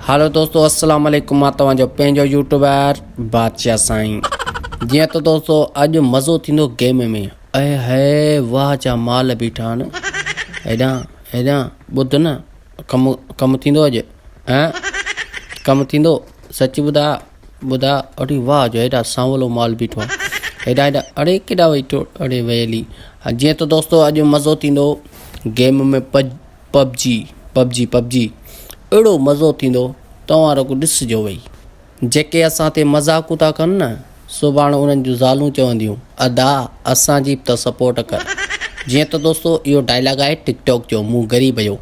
هلو دوستو السلام عليڪم مان توهان جو پنهنجو يوٽيوبر بادشاهه سائين جيئن ته دوستو اڄ مزو ٿيندو گيم ۾ اي هي واهه جا مال بيٺا آهن هيڏانهن هيڏانهن ٻڌ نه ڪم ڪم ٿيندو اڄ ها ڪم ٿيندو سچ ٻڌا ٻڌا اڙي واهه جو هيڏا سانولو مال بيٺو آهي هيڏا هيڏا اڙي ڪيڏا وئي ٽو اڙي ويلي جيئن ته دوستو اڄ مزو ٿيندو گيم ۾ پبجي پبجي پبجي اهڙو مزو ٿيندو توهان رڳو ڏسجو وئي. جيڪي اسان تي مذاقون ٿا ڪن نه سڀاڻ انهن جون زالون چونديون ادا اسان جي به ته سپورٽ ڪر جيئن ته دوستو اهو ڊائلاگ آهي ٽڪ ٽاڪ جو مون غريب جو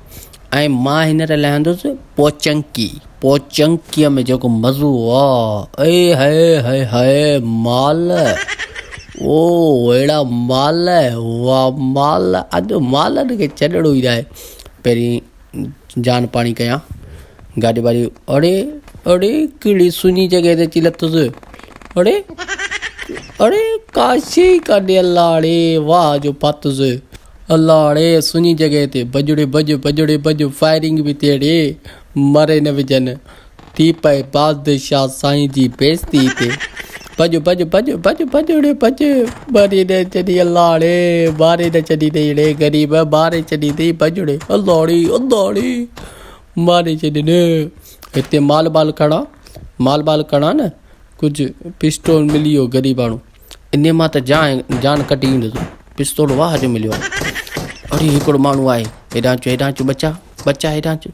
۽ مان هينئر لهندس پوچنڪي پوچنڪيء ۾ جيڪو مزو آ اي هي هي هي مال او اهڙا مال واهه مال اڄ مالن کي ڇڏڻو ئي ناهي پهرين جان پاڻي ڪيان گاڏي واڏي اڙي اڙي ڪهڙي سڃي جڳهه تي اچي لٿس اڙي اڙي ڪا شي ئي ڪانهي الله اڙي واهه جو ڦاٿس الله اڙي سڃي جڳهه تي ڀڄ ڙي ڀڄ ڀڄ ڙي ڀڄ فائرنگ به ٿئي ڙي مري نه وجهن ٿي پئي بادشاهه سائين جي بيعزتي هتي ڀڄ ڀڄ ڀڄ ڀڄ ڀڄ ڙي ڀڄ ماري نه ڇڏي الله ڙي ماري نه ڇڏي اٿئي ڙي غريب ماري ڇڏي اٿئي ڀڄ ڙي الله ڙي الله ڙي ماري ڇڏي نه هتي مال بال کڻا مال بال کڻا نه ڪجهه پسٽول ملي ويو غريباڻو انهي مان ته جان جان ڪڍي ايندس پستول واهه جو مليو آهي اڙي هڪڙو ماڻهو آهي هيڏانهن اچ هيڏانهن اچ ٻچا ٻچا هيڏانهن اچ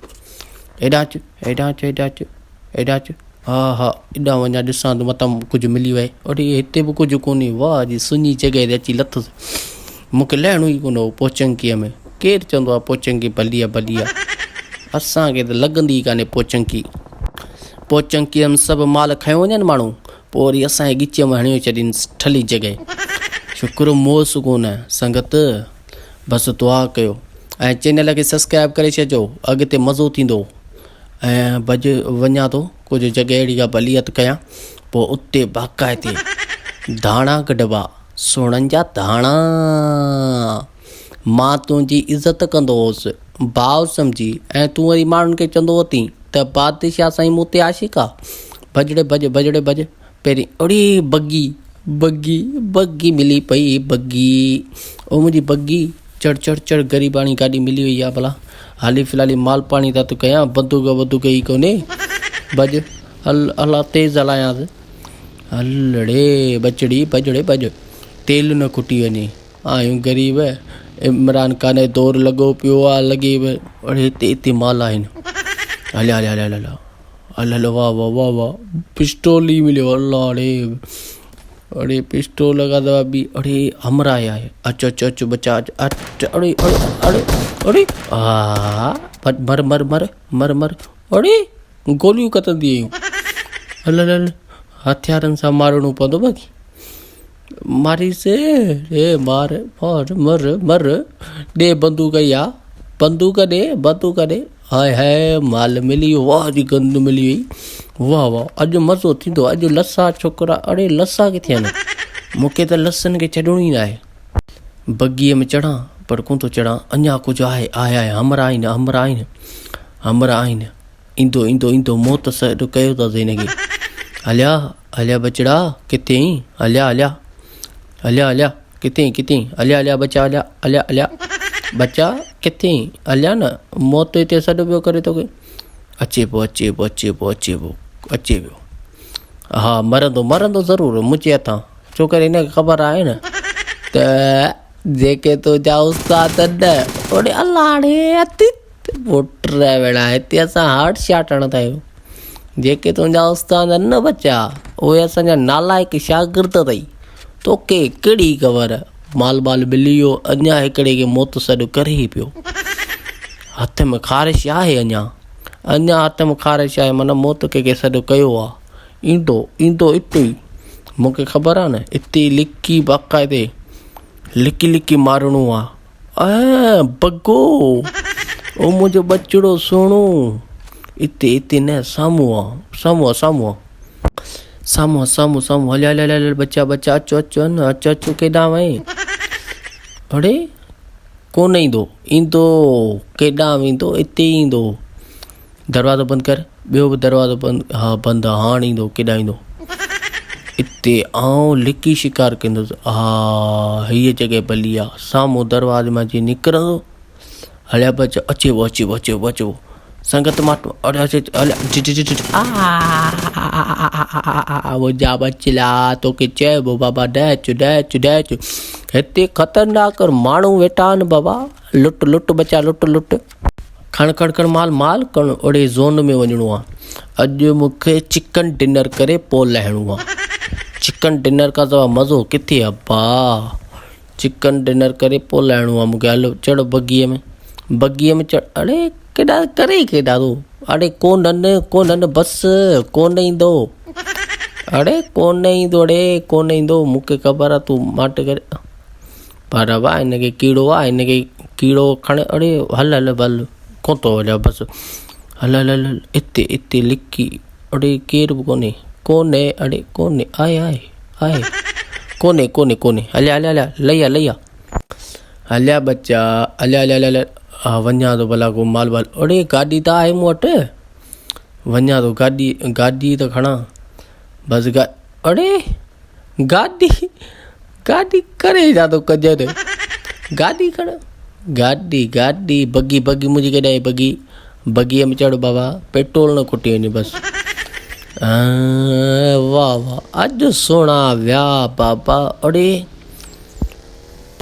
هيڏانهن اچ هيڏانهن اچ هيڏانهن اچ هيڏانهن اچ ها ها ايڏانهن وڃان ڏسان ته متان ڪجهه ملي وئي اڙي هتي به ڪجهه ڪونهي واهه جي سڃي جڳهه تي اچي لٿس مونکي لهڻو ئي ڪونه هو پوچنڪيء ۾ ڪير چوندو آهي پوچنڪي ڀلي آهي ڀلي آهي اسانکي ته لڳندي ئي ڪانهي پوچنڪي پوچنڪيء ۾ سڀ مال کنيو وڃن ماڻهو پوء وري اسان کي ڳچيء ۾ هڻيو ڇڏين ٺلهي جڳهه. شڪر موس ڪونه سنگت بس دعا ڪيو ۽ چينل کي سبسڪرائب ڪري ڇڏجو اڳتي مزو ٿيندو ۽ بج وڃان ٿو ڪجهه جڳهه اهڙي ڪا ڀلي هٿ ڪيان پوء اتي باقاعدي ڌاڻا ڪڍبا سهڻن جا ڌاڻا مان تنهنجي عزت ڪندو هوس ڀاء سمجهي ۽ تون وري ماڻهن کي چوندو وتين ته بادشاهه سائين مون تي عاشق آ. ڀڄ ڙي ڀڄ، ڀڄ ڙي ڀڄ. پهرين اڙي بگي، بگي، بگي ملي پئي، بگي. او منهنجي بگي، چڙ چڙ چڙ غريباڻي گاڏي ملي وئي آ ڀلا. حالي في الحالي مال پاڻي ٿا ته ڪيان، بندوق وندوق ئي ڪونهي. ڀڄ، هل هلا تيز هلايانس. هل ڙي ٻچڙي، ڀڄ ڙي ڀڄ. تيل نه کٽي وڃي. آهيون غريب عمران خان جو دور لڳو پيو آ لڳي به اڙي هتي هتي مال آهن هليا هليا هليا هليا هل هل واهه واهه واهه واهه پسٽول ئي مليو الله اڙي اڙي پسٽول کان سواء ٻي اڙي همراهه آهي اچ اچ اچ بچا اچ اچ اڙي اڙي اڙي اڙي آ مر مر مر مر مر اڙي گوليون ڪتندي آيون هل هل هل هٿيارن سان مارڻو پوندو باقي ماريس ري مار مار مر مر ڏي بندوق اها بندوق ڏي بندوق ڏي هاء هاء مال ملي ويو واهه جي گند ملي وئي واهه واهه اڄ مزو ٿيندو اڄ لسا ڇوڪرا اڙي لسا ڪٿي آهن مونکي ته لسن کي ڇڏڻو ئي ناهي بگيء ۾ چڙهان پر ڪونه ٿو چڙهان اڃا ڪجهه آهي آهي آهي همراهه آهن همراهه آهن همراهه آهن ايندو ايندو ايندو موت سڏ ڪيو اٿس هن کي هليا هليا ٻچڙا ڪٿي آهين هليا هليا هليا هليا ڪٿي آهين ڪٿي آهين هليا هليا ٻچا هليا هليا هليا ٻچا ڪٿي آهين هليا نه موت هتي سڏ پيو ڪري توکي اچي پيو اچي پيو اچي پيو اچي پيو اچي پيو ها مرندو مرندو ضرور منهنجي هٿان ڇو ڪري هن کي خبر آهي نه ته جيڪي تنهنجا استاد نه اڙي الله ڙي اتي پٽ ويڙا هتي اسان هارٽ شاٽ هڻندا آهيون جيڪي تنهنجا استاد آهن نه ٻچا اهي اسان جا نالائق شاگرد اٿئي توکي ڪهڙي خبر مال بال ملي ويو اڃا هڪڙي کي موت سڏ ڪري ئي پيو هٿ ۾ خارش آهي اڃا اڃا هٿ ۾ خارش آهي معنيٰ موت ڪنهن کي سڏ ڪيو آهي ايندو ايندو اتي ئي مونکي خبر آهي نه اتي ئي لڪي باقاعدي لڪي لڪي مارڻو آهي اي بگو او منهنجو ٻچڙو سهڻو اتي اتي نه سامهون آ سامهون آ سامهون آ سامهون آ سامهون سامهون هليا هليا هليا ٻچا ٻچا اچو اچو نه اچو اچو ڪيڏانهن وئين اڙي ڪونه ايندو ايندو ڪيڏانهن ويندو اتي ايندو. دروازو بند ڪر ٻيو به دروازو بند ها بند آ هاڻ ايندو ڪيڏانهن ايندو اتي آئون لڪي شڪار ڪندس ها هيء جڳهه ڀلي آ سامهون دروازي مان جي نڪرندو هليا بچ اچي وو اچي وو اچي وو اچي وو سنگت مان اڙي اچي هليا منهنجا بچلا توکي چئبو بابا نه اچ نه اچ نه اچ هتي خطرناڪ ماڻهو ويٺا آهن بابا لٽ لٽ بچا لٽ لٽ کڻ کڻ کڻ مال مال کڻ اڙي زون ۾ وڃڻو آ اڄ مونکي چڪن ڊنر ڪري پوء لهڻو آ چڪن ڊنر کان سوا مزو ڪٿي ابا چڪن ڊنر ڪري پوء لهڻو آ مونکي هل چڙ بگيء ۾ بگيء ۾ چڙ اڙي ڪيڏانهن ڪري ڪيڏانهن ٿو اڙي ڪونهن ڪونهن بس ڪونه ايندو اڙي ڪونه ايندو اڙي ڪونه ايندو مونکي خبر آ تون ماٽ ڪري پر وا هن کي ڪيڙو آ هن کي ڪيڙو کڻي اڙي هل هل هل ڪونه ٿو وڃان بس هل هل هل اتي اتي لڪي اڙي ڪير به ڪونهي ڪونهي اڙي ڪونهي آهي آهي آهي ڪونهي ڪونهي ڪونهي هليا هليا هليا لئي آ لئي آ هليا ٻچا هليا هليا هليا ها وڃان ٿو ڀلا ڪو مال وال اڙي گاڏي ته آهي مون وٽ وڃان ٿو گاڏي گاڏي ته کڻان بس گا اڙي گاڏي گاڏي ڪري ڇا ٿو ڪجر گاڏي کڻ گاڏي گاڏي بگي بگي منهنجي ڪيڏانهن آئي بگي بگيء ۾ چڙهه بابا پيٽرول نه کٽي وڃي بس واهه واهه اڄ سهڻا ويا بابا اڙي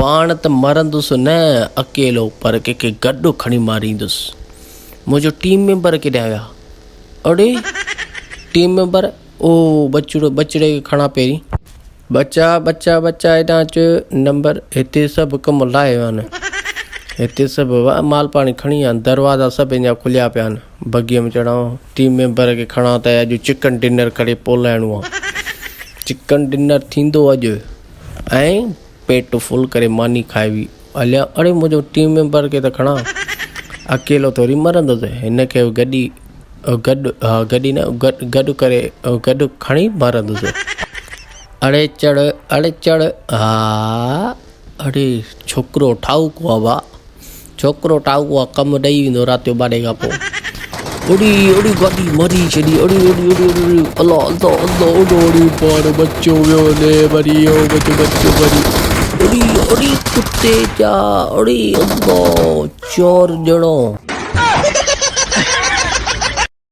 پاڻ ته مرندس نه اڪيلو پر ڪنهن کي گڏ کڻي ماريندس منهنجو ٽيم ميمبر ڪيڏانهن ويا اڙي ٽيم ميمبر او ٻچڙو ٻچڙي کي کڻان پهرين ٻچا ٻچا ٻچا هيڏانهن اچ نمبر هتي سڀ ڪم لاهي ويا آهن هتي سڀ مال پاڻي کڻي ويا آهن دروازا سڀ اڃا کليا پيا آهن بگيء ۾ چڙهان ٽيم ميمبر کي کڻان ته اڄ چڪن ڊنر ڪري پوء لهڻو آهي چڪن ڊنر ٿيندو اڄ ۽ پيٽ فل ڪري ماني کائبي هليا اڙي منهنجو ٽيم ميمبر کي ته کڻان اڪيلو ٿوري مرندس هن کي به گڏي گڏ ها گڏي نه گڏ گڏ ڪري گڏ کڻي مرندس اڙي چڙ اڙي چڙ ها اڙي ڇوڪرو ٺاهوڪو آ ڀا ڇوڪرو ٺاهوڪو آ ڪم ڏئي ويندو رات جو ٻارهين کان پوء اڙي اڙي گاڏي مري ڇڏي اڙي اڙي اڙي اڙي الله الله الله اڙي اڙي پاڻ بچو ويو لي مري ويو بچو بچو مري اڙي اڙي ڪتي جا اڙي الله چور ڄڻو.